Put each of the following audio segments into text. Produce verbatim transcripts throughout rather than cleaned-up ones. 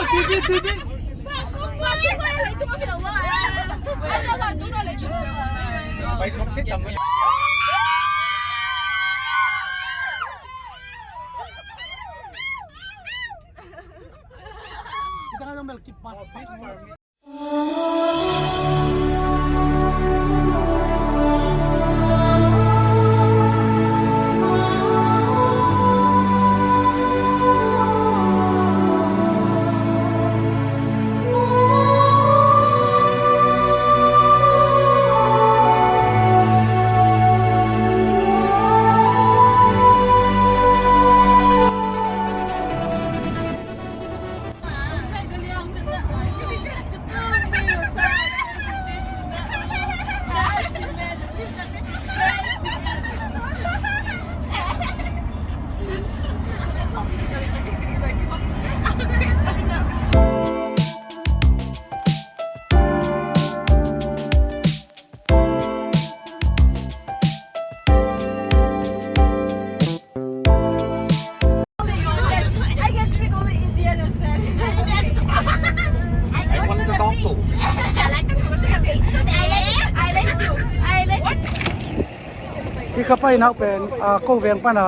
Tuipi, tuipi. I can speak only Indian and Spanish. I want the taco. I like the taco. I like you. I like you. Hih ka paina uh pen, ah, ko veng pana,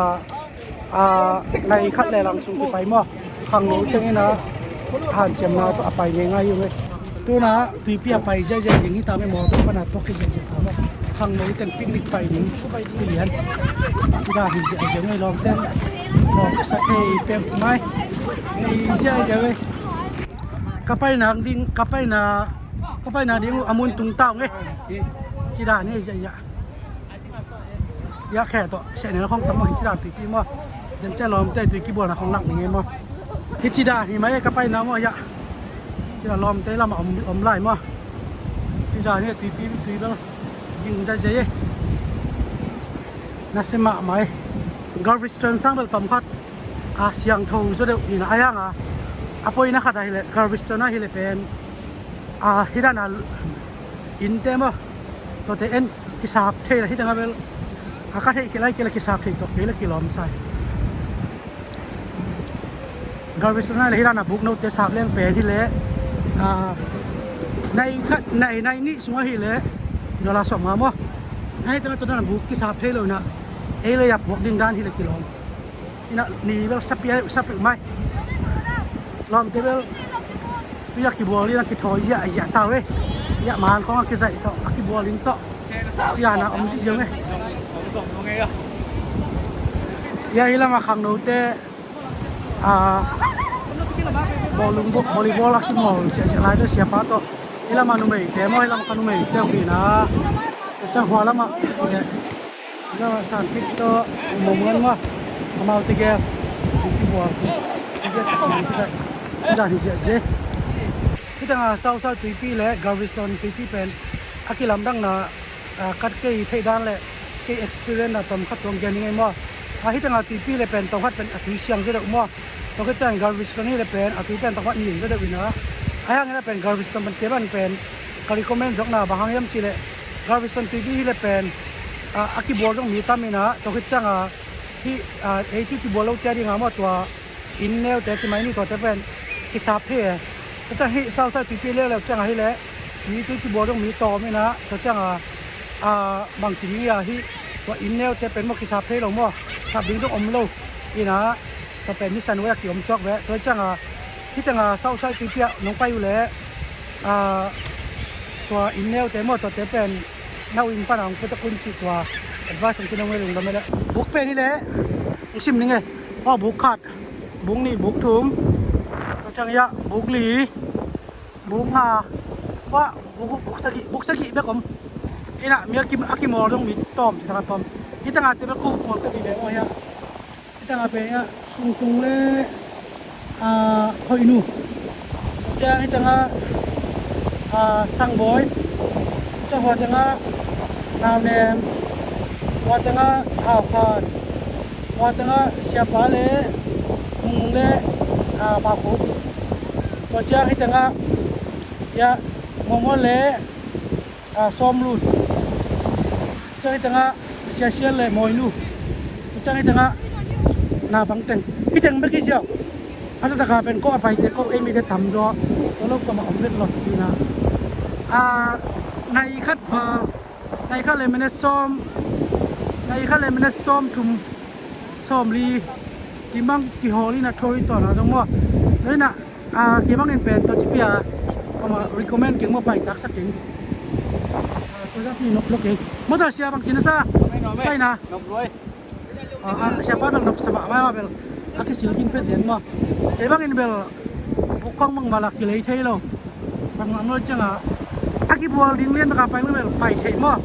ah, nai khat le lang sung kipai maw. Khangno teng ina hanciamna tawh a pai ngeingai hi ung e. Tuna tuipi a pai ziahziah ding hi ta me, mawtaw pana tawh khit ziahziah ta maw. Khangno teng picnic pai ding hi lian. Ci dan hi ziahziah e, lawmten. Lawm sa thei pek mai. Hi ziahziah e. Ka paina ding, ka paina, ka paina ding uh a mun tung ta ung e. Ci dan hi ziahziah. Hiah khe tawh sehna khong tam maw, hi ci dan tuipi maw. Den ciang lawmte tui kibualna khong lak ning e maw. Hi ci dan hi mai ka paina maw hiah. Ci dan lawmte lamah om, om lai maw. Hi dan hi tuipi, tui bel ging zaizai e. Nasia mahmah e. Galveston sang bel tom khat a siangtho zaw deuh ina a hiang a. A poina khat ahileh Galveston ahileh pen, a, hi dan a innte maw, tuate en kisap thei la hi teng a bel. A ka theih khilai kei la kisap thei tuak kei la kilawm sa hi. Galveston ah le hi dan a buk note sap leng pen hileh, a, nai khat, nai, nai nih sungah hileh dollar sawmnga maw. Ahi teng a tua dan a buk kisap thei lo ina ei le yap buak ding dan hileh kilawm. Ina ni bel sapi, sapi mai. Lawmte bel tui a kibual in a kithawi ziahziah ta uh e. Hiah man khong a kizaih tawh a kibual in tawh siana om ziahziah e. Hiah hi lamah khangnote, a, bawlung, volleyball a kimawl ziahziah lai tawh siapa tawh. Hi lamah numeite maw, hi lamah ka numeite uh hi ina. Ka ciang hua lamah, eh, Lamah san kik tawh momon mah amaute gel kibual. Hi dan hi ziahziah. Hi tengah Southside tuipi le Galveston tuipi pen a kilamdangna, ah, khat kei theih dan le kei experience na tom khat tuang gen hi ngei maw. Ah, hi tengah tuipi le pen tom khat pen a tui siang zaw deuh maw. Tua khit ciang Galveston hi le pen a tui pen tom khat nin zaw deuh ina. A hiang ina pen Galveston pen kei ban pen ka recommend zawkna bang hang hiam cih leh Galveston tuipi hi le pen, ah, a kibual zong mi tam ina, tua khit cianga hih, ah, ei tui kibual lote a dinga maw, tua inn neute ci mai ni, tuate pen kisap thei e. Tua ciang hih Southside tuipi leuleu cianga hi le mi tui kibual zong mi tawm ina, tua cianga, ah, bangci ding ia hih tua inn neute pen maw kisap thei lo maw, sap ding zong om lo ina. Tua pen Mission Way a ki-om suak ve. Tua hi cianga, hi tengah Southside tuipi ah nong pai uh leh, ah, tua inn neute maw, tuate pen na uh inn pana hong put a kun cih tua advice hong kinong ve, lungdam e leh. Buk pen hi leh hong sim ning e. Aw, buk khat, buk nih, buk thum, tua ciang hiah buk li, buk nga, buk, buk sagih, buk sagih bek om. Ina mi a ki, a kimawl dong mi tawm, ci taka tawm. Hi tengah te bek ko pawl te mi bek maw hiah. Hi tengah pen hiah Sungsung le, ah, Hoihnu. Ciang hi tengah, ah, Sangbawi. Ciang hua tengah Naunem. Hua tengah Haukhan. Hua tengah Siapa le Mung le, ah, Mapuk. Tua ciang hi tengah hiah Momon le, ah, Sawmlut. Ciang hi tengah Siasial le Mawinu. Ciang hi tengah Nabang teng. Hi teng bek hi ziau. A taktak a pen ko a paite ko ei mite tamzaw. Ko lo ko ma om vet lo pi na. A, nai khat val, nai khat le minute sawm, nai khat le minute sawm thum, sawm li. Kimang kihawl in a thori tawn a zong maw. Noi na, a, kimang in pen to ci pi a, ko ma recommend keng maw, pai taksa keng. A, ko za pi nop lo keng. Motor sia bang ci na sa. Pai na. Nop lo. A, a, siapa nang nop sa mah, mah, mah bel a kisil kin phet lian maw. Kei bangin bel bukkhong bang bal a kilei thei lo. Bang lam lo ciang a, a kibual ding lian bek a pai lo bel pai thei maw.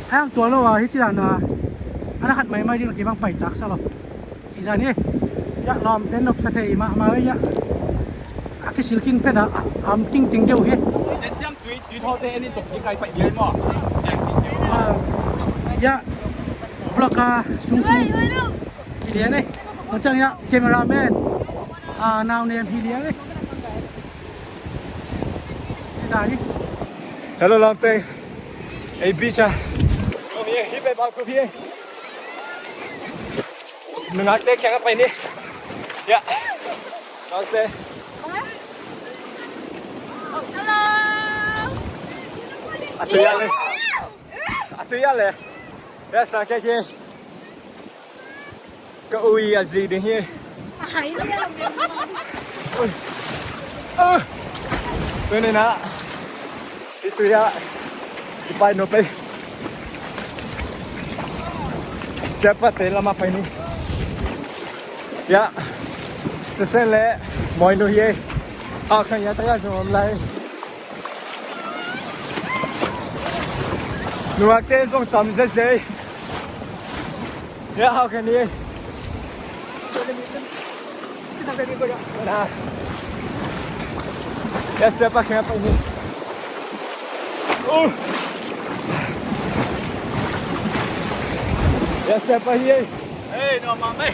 Hang tua lo a hi ci dan a, a na khat maimai ding a kei bang pai taksa lo. Ci dan hi. Ya, lawmte nop sa thei mahmah ve ya. A kisil kin phet a, a, am tingting deuh hi. Tui, tui thaute en in tok ci kai pai diai maw. Ya, vlog a sungsung hi lian eh. Macang ya, cameraman, a, nau nem hi lian eh. Ci ta hi. Hello, lawmte. Ei, beach a. Hi, hi, hi, hi, hi. Nungakte kiangah pai ni. Ya. Nungakte. Hello. A tui a le. A tui a le. Ya, sa kia kia. Ka ui a zi ding hi. Ui. Ah. Tuni na. Itu ya. Kipai no pai. Siapa te lama pai ni. Ya. Sesen le moi no ye. Aw, kan ya ta ya zong lai. Nuak te zong tam zezei. Ya, how can you? Ya, siapa kena apa ini? Uh. Ya, siapa ini? Hey, no mami.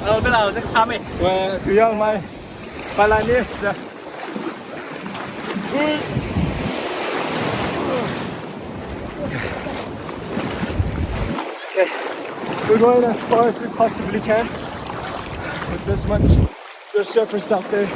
Kalau belau, saya sami. Wah, tu yang mai. Palani. Okay. We're going as far as we possibly can with this much surf surface out there.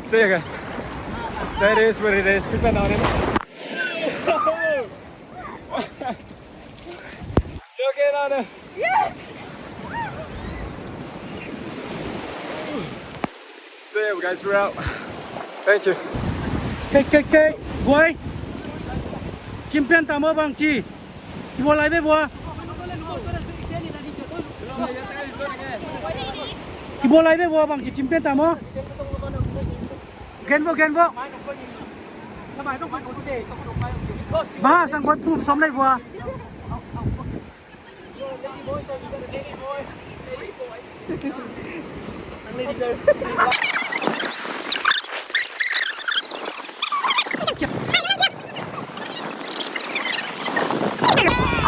See you guys. That is what it is. Keep an eye on him. You okay, Nana? Yes. See you guys, we're out. Thank you. Kei, kei, kei. Guai. Cimpian tamo bang ci. Kibawl lai ve vua. Kibawl lai ve vua bang ci cimpian ta maw. Gen vua, gen vua. Ba sang koi phum som lai vua.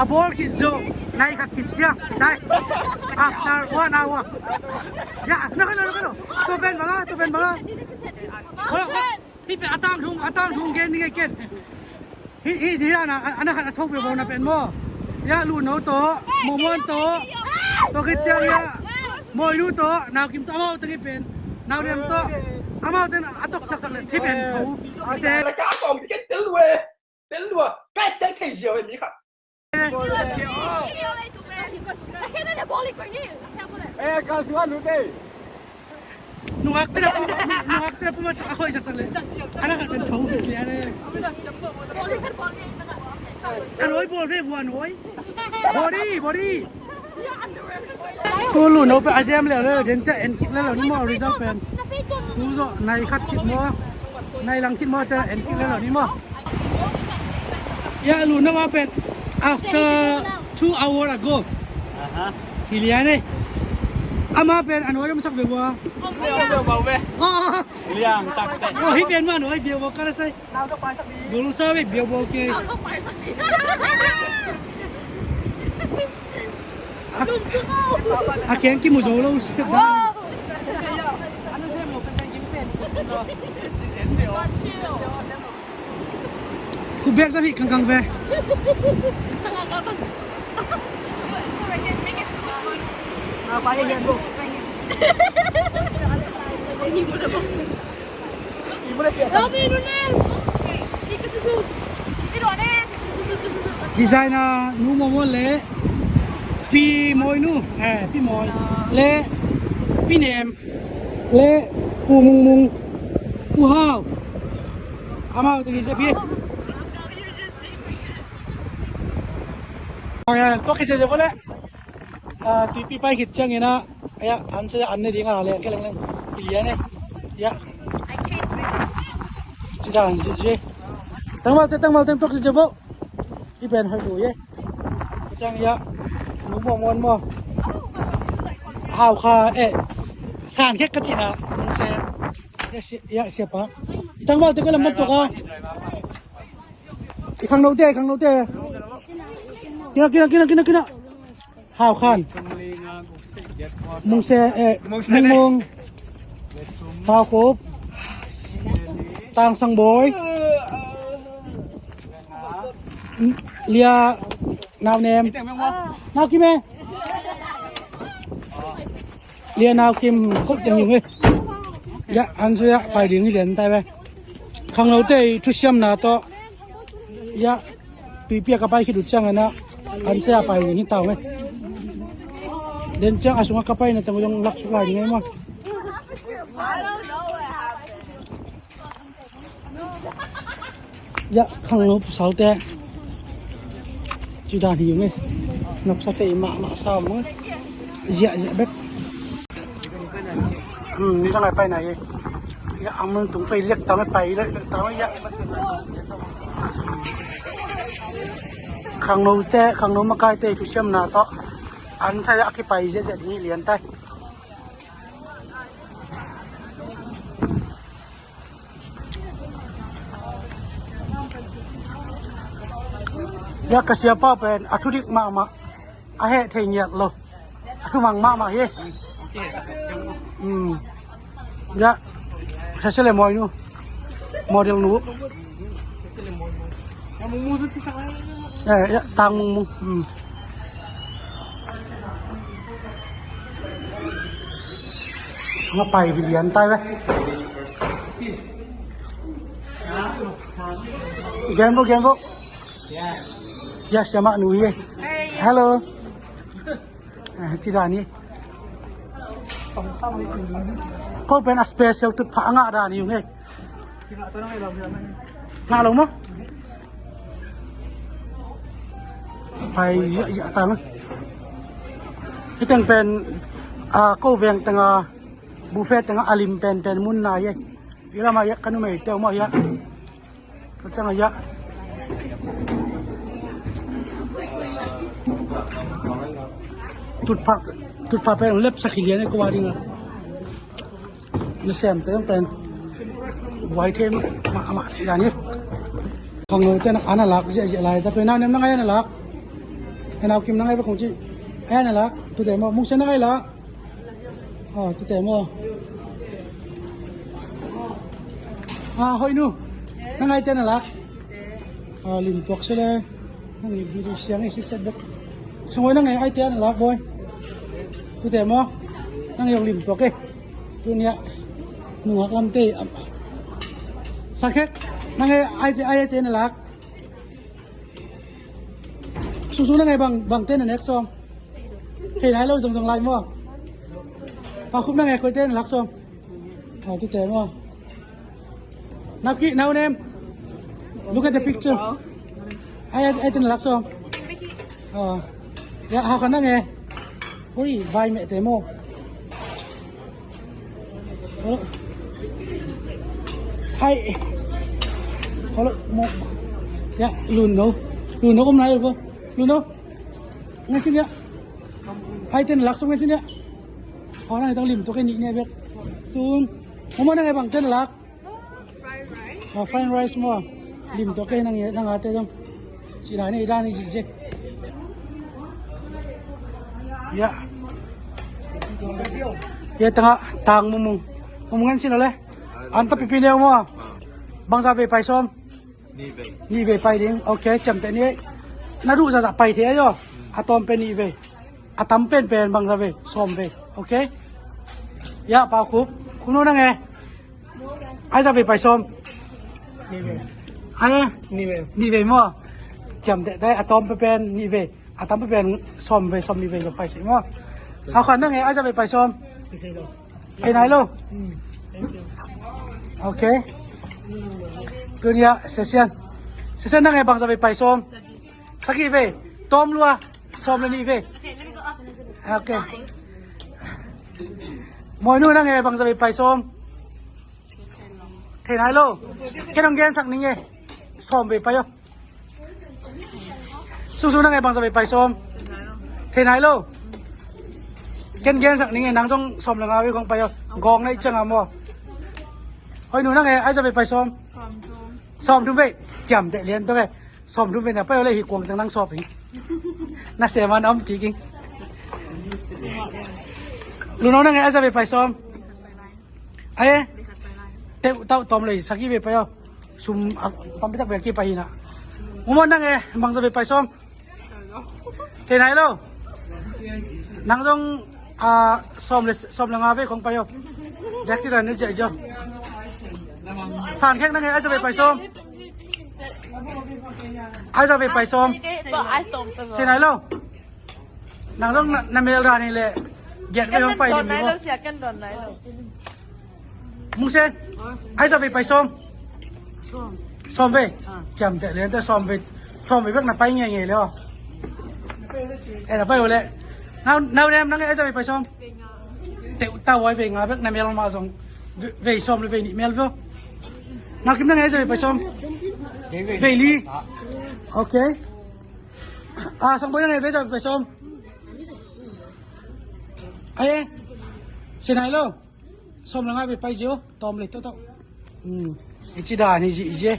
A bawl khit zo, nai khat khit ciang, dai. After one hour. Ya, na kalo, na kalo. To pen banga, to pen banga. Hoi, hoi. Hi pen a tang thung, a tang thung gen ni ngai ken. Hi, hi, hi, ana, ana khat a tho ve bo na pen maw. Ya, lu no to, mo muan to. To khit ciang ya. Moi lu to, nau kim to, amau te ngi pen. Nau dem to. Amau ten a tok sak sak le thi pen tho. Se. La ka kong ti ken tel lua. Tel lua. Ka chang thei zia ve mi kha. Eh, ka suan lu te. Nungak te na puma, nungak te na puma a khoi sak sak le. Ana khat pen tho his le ana. An oi bol ve vuan oi. Body, body. Tu lu no pe a jam le le den cha en kit le lo ni mo result pen. Tu zo nai khat kit mo. Nai lang kit mo cha en kit le lo ni mo. Ya lu no wa pen after two hour ago. Aha. Hi lian eh. Ama pen an oi om sak ve wa. Om ve, om ve, om ve. Oh. Liang tak se. Oh, hi pen man oi bia wa ka la sai. Bol sa ve bia bol ke. A, a keng kimu zo lo se da. Khu bek sa hi kangkang ve. Designer nu Mawmawn le Pi Mawi nu, eh, Pi Mawi le Pi Nem le Pu Mungmung, Pu Hau. Amau te hi se pi. Tua khit ciang le, ah, tuipi pai khit ciangin ah, ya, an se an ne ding a leng ke leng leng. I lian e. Ya. Ci dan ci ci. Tangval te, tangval te, tua khit ciang bo. I pen hoi du ye. Ciang ya. Nu Mawmawn maw. Hau kha e. San khek ka ci na. Nung se. Ya, si-, ya, siapa. Tangval te ko lam mat tua ka. I khangno te, i khangno te. Kina, kina, kina, kina, kina. Hau khan. Mungse, eh, Mungse. Mungmung. Hau Khup. Tang Sang Bawi. Lia Nau Nem. Nau Kim e. Lia Nau Kim kop teng hi ve. Ya, an su ya, pai ding hi lian tai ve. Khangno te i thusiamna tawh. Ya, tuipi a ka pai khit uh ciangin ah, an se a pai ding hi tau ve. Den ciang a sungah ka paina ciang zong lak suk lai ding hi maw. Ya, khangno pasal te. Ci dan hi ung e. Nopsa thei mahmah sa ung e. Ziah ziah bek. Hmm, ni sangai pai na ye. Ya, ang mun tung pai lek tang pai lek tang ya. Khangno te, khangno makai te thusiamna tawh. An sa ya kipai ziah ziah ni lian tai. Ya, ka siapa pen a thudik mahmah, a heh thei ngiat lo, a thumang mahmah hi. Hmm. Ya, Sasele Mawi nu, model nu. Ya, ya, Tang Mungmung. Hmm. Nga pai bilian tai ve. Genbo, genbo. Ya, siama nu ye. Hello. Eh, ci dan hi. Ko pen a special tutphah a ngah dan hi ung e. Ngah lo maw? Pai ziahziah ta lo. Hih teng pen, ah, ko veng tengah, buffet tengah a lim penpen mun na hi e. Hih lamah hiah ka numei teu maw hiah. Ka ciangah hiah. Tutphah, tutphah pen lepsak hi lian e ko a dingah. Nasem te pen buai them mahmah ci dan hi. Khangno te na ana lak ziahziah lai ta pen. Nau Nem na ngai ana lak. Nau Kim na ngai va kong ci. Ana lak. Tute maw, Mungse na ngai lak. Ah, tute maw. Ah, Hoih nu. Na ngai te na lak. Ah, lim tuak se le. Nang i video siang i siset bek. Sungoi nang e ai te na lak boi. Tute maw. Nang i lim tuak e. Tuni a nungak lam te. Sakhek. Nang e ai te, ai te na lak. Sungsung nang e bang, bang te na nek sawm. Hei nai lo zongzong lai maw. Pakhup nang e koi te na lak sawm. Ah, tute maw. Nau Kim, Nau Nem. Look at the picture. Ai, ai, ai, ten lak sawm. Ah. Ya, hau khan nang e. Ui, vai meh te maw. Ai. Hello, maw. Ya, lun no. Lun no, om nai lo. Lun no. Ngai sin ya. Ai, ten lak sawm ngai sin ya. Hau nang e tang lim tuak e ni ne bek. Tun. Mama nang e bang ten lak. Fried rice. Ah, fried rice maw. Lim tuak e nang e, nang a te dong. Ci dan e, dan e ci ci. Ya. Ya tangah, Tang Mungmung. Mungmung ngan sin ole. Anta pipi neu maw. Bangza vei pai sawm? Nih vei. Nih vei pai ding. Ok, ciamteh ni. Na duh zahzah pai thei ahi aw. A tawm pen nih vei. A tam penpen bangza vei? Sawm vei. Ok. Ya, Pau Khup. Khum Nu nang e. Ai za vei pai sawm? Nih vei. Ai e? Nih vei. Nih vei maw? Ciamteh tai, a tawm penpen nih vei. A tam penpen sawm vei, sawm nih vei zong pai sih maw? Hau Khan nang e, ai za vei pai sawm? Thei nai lo. Ok. Tun ya, Sesian. Sesian nang e, bangza vei pai sawm? Sagih vei. Tawm lua. Sawm le nih vei. Ok. Mawi Nu nang e, bangza vei pai sawm? Thei nai lo. Ken hong gensak ning e. Sawm vei pai aw. Sung Sung nang e, bangza vei pai sawm? Thei nai lo. Ken gensak ning e, nang zong sawm le nga vei khong pai aw. Gawng na ih ciang a maw? Hoi Nu nang e, ai za vei pai sawm? Sawm thum vei. Ciamteh lian tuk e. Sawm thum vei na pai aw le, hih kuang teng nang sawp hi. Na sem a na om kik ing. Lu No nang e, ai za vei pai sawm? Ai e? Teuh tauh tawm lei, sagih vei pai aw. Sum a tampi tak vei a kipai hi na. Mu Mawt nang e, bangza vei pai sawm? Thei nai lo. Nang zong, a, sawm le, sawm le nga vei khong pai aw. Dak ti dan ni ziah ziah. San Khek nang e, ai za vei pai sawm? Ai za vei pai sawm? Thei nai lo. Nang zong na, na mel dan hi le giat vei hong pai lim ni maw? Mung Sen, ai za vei pai sawm? Sawm vei. Ciamteh lian teh, sawm vei. Sawm vei bek na pai ngeingei le aw. E, na pai uh le. Nau, Nau Nem nang e, ai za vei pai sawm? Teuh tauh ai, vei nga bek na mel mah zong. Vei, vei sawm le vei nih mel vei aw. Nau Kim nang e, ai za vei pai sawm? Vei li. Ok. A, Sang Boi nang e, ai za vei pai sawm? Ai e? Thei nai lo. Sawm le nga vei pai ziau, tawm lei tawh tawh. Hmm. I ci dan hi zi, i zi.